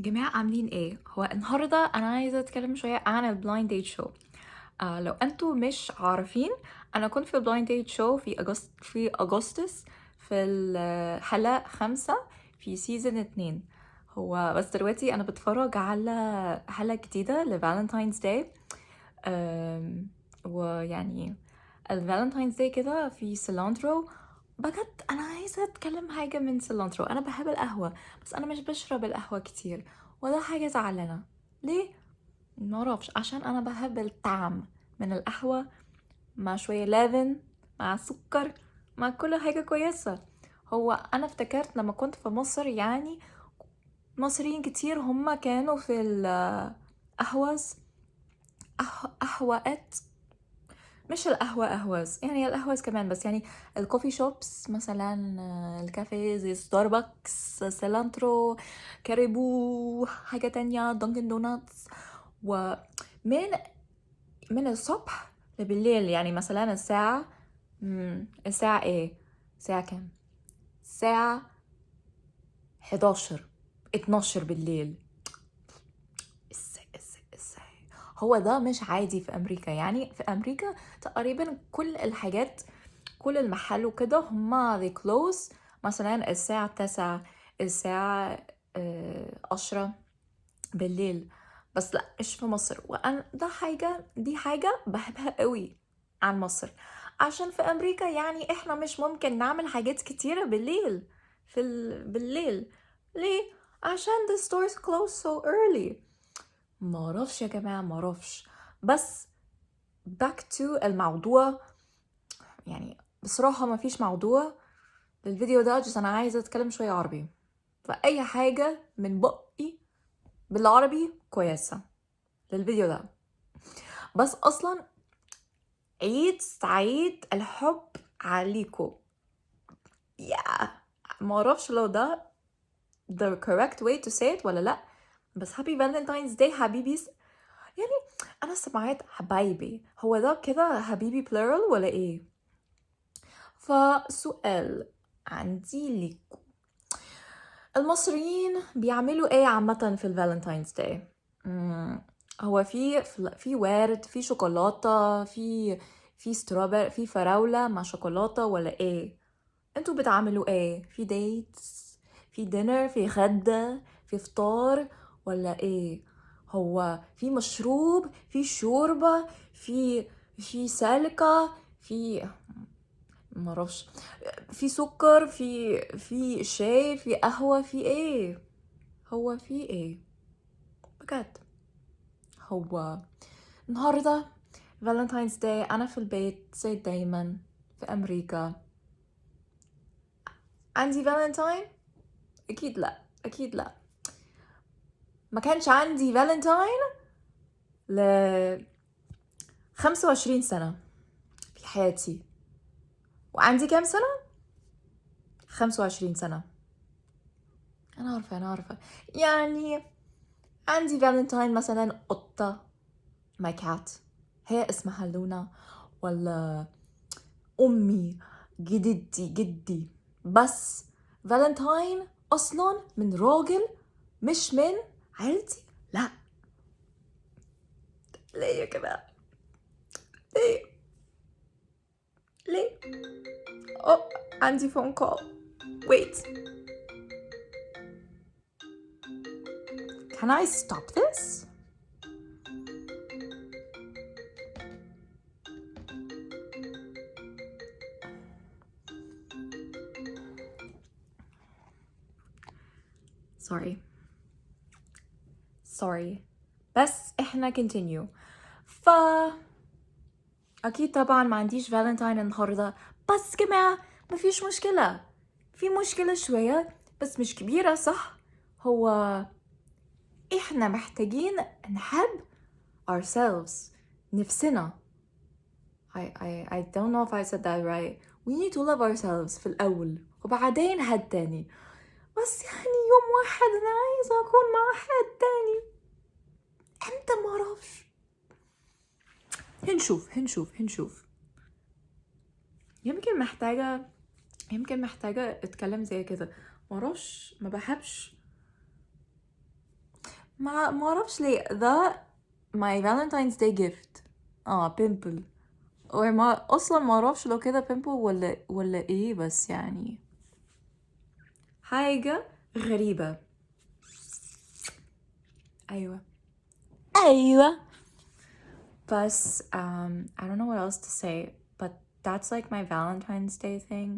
جماعة عاملين ايه؟ هو النهاردة انا عايزة اتكلم شوية عن ال blind date show. لو انتوا مش عارفين، انا كنت في ال blind date show في اغسطس في الحلقة 5 في season 2. هو بس دلوقتي انا بتفرج على حلقة جديدة ل Valentine's Day. ويعني ال Valentine's Day كده في Cilantro. بجد انا عايزه اتكلم حاجة من Cilantro. انا بحب القهوة، بس انا مش بشرب القهوة كتير، وده حاجة زعلانة. ليه؟ ما اعرفش، عشان انا بحب الطعم من القهوة مع شوية لبن مع سكر مع كل حاجة كويسة. هو انا افتكرت لما كنت في مصر، يعني مصريين كتير هم كانوا في القهوز، قهوات، مش القهوة قهوز، يعني القهوز كمان، بس يعني ال coffee shops مثلا، الكافيه زي ستاربكس، Cilantro، كاريبو، حاجة تانية، Dunkin' Donuts. ومن الصبح لبالليل، يعني مثلا الساعة، الساعة ايه؟ الساعة كام؟ الساعة 11، 12 بالليل. ازاي؟ هو ده مش عادي في امريكا. يعني في امريكا تقريبا كل الحاجات، كل المحل وكده، هما they close مثلا الساعة 9، الساعة 10 بالليل. بس لا، مش في مصر. وانا دي حاجة بحبها قوي عن مصر، عشان في امريكا يعني احنا مش ممكن نعمل حاجات كتيرة بالليل، في بالليل. ليه؟ عشان the stores close so early. ما اعرفش يا جماعة، ما اعرفش. بس back to الموضوع، يعني بصراحة ما فيش موضوع للفيديو ده، just انا عايزة اتكلم شوية عربي، فأي حاجة من بقي بالعربي كويسة للفيديو ده. بس أصلا عيد سعيد الحب عليكم. ما اعرفش لو ده the correct way to say it ولا لا، بس happy Valentine's Day حبيبيز. يعني أنا سمعت حبايبي، هو ده كده حبيبي plural ولا إيه؟ فسؤال عندي ليكم، المصريين بيعملوا إيه عامة في ال Valentine's Day؟ هو في ورد، في شوكولاتة، في strawberry، في فراولة مع شوكولاتة ولا إيه؟ انتوا بتعملوا إيه؟ في dates، في dinner، في غدا، في فطار ولا إيه؟ هو في مشروب، في شوربة، في سلكة، في ما اعرفش، في سكر، في شاي، في قهوة، في ايه؟ هو في ايه بجد؟ هو النهاردة Valentine's Day، أنا في البيت زي دايما في أمريكا. عندي فالنتاين؟ أكيد لا، أكيد لا. ما كانش عندي فالنتاين ل 25 سنة في حياتي، وعندي كام سنة؟ 25 سنة. أنا عارفة، أنا عارفة. يعني عندي فالنتاين مثلا قطة، my cat، هي اسمها لونا، ولا أمي، جدتي، جدي. بس فالنتاين أصلا من راجل مش من عيلتي، لا. ليه يا جماعة؟ ليه؟ ليه؟ أوه، عندي phone call. Wait. Can I stop this? Sorry. Sorry. بس احنا continue. أكيد طبعا ما عنديش فالنتاين النهاردة، بس جماعة ما فيش مشكلة. في مشكلة شوية بس مش كبيرة، صح؟ هو احنا محتاجين نحب ourselves، نفسنا. I don't know if I said that right. We need to love ourselves في الأول وبعدين حد تاني. بس يعني يوم واحد أنا عايزة أكون مع حد تاني، أنت ما أعرفش. هنشوف، هنشوف، هنشوف. يمكن محتاجة أتكلم زي كده، ما أعرفش، ما بحبش. ما اعرفش ليه ده my Valentine's Day gift. Pimple وما اصلا ما اعرفش لو كده pimple ولا ايه، بس يعني حاجة غريبة. ايوه، بس I don't know what else to say, but that's like my Valentine's Day thing.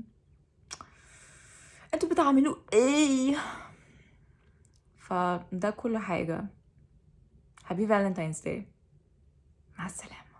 انتوا بتعملوا ايه؟ فده كل حاجة. Happy Valentine's Day. مع السلامة.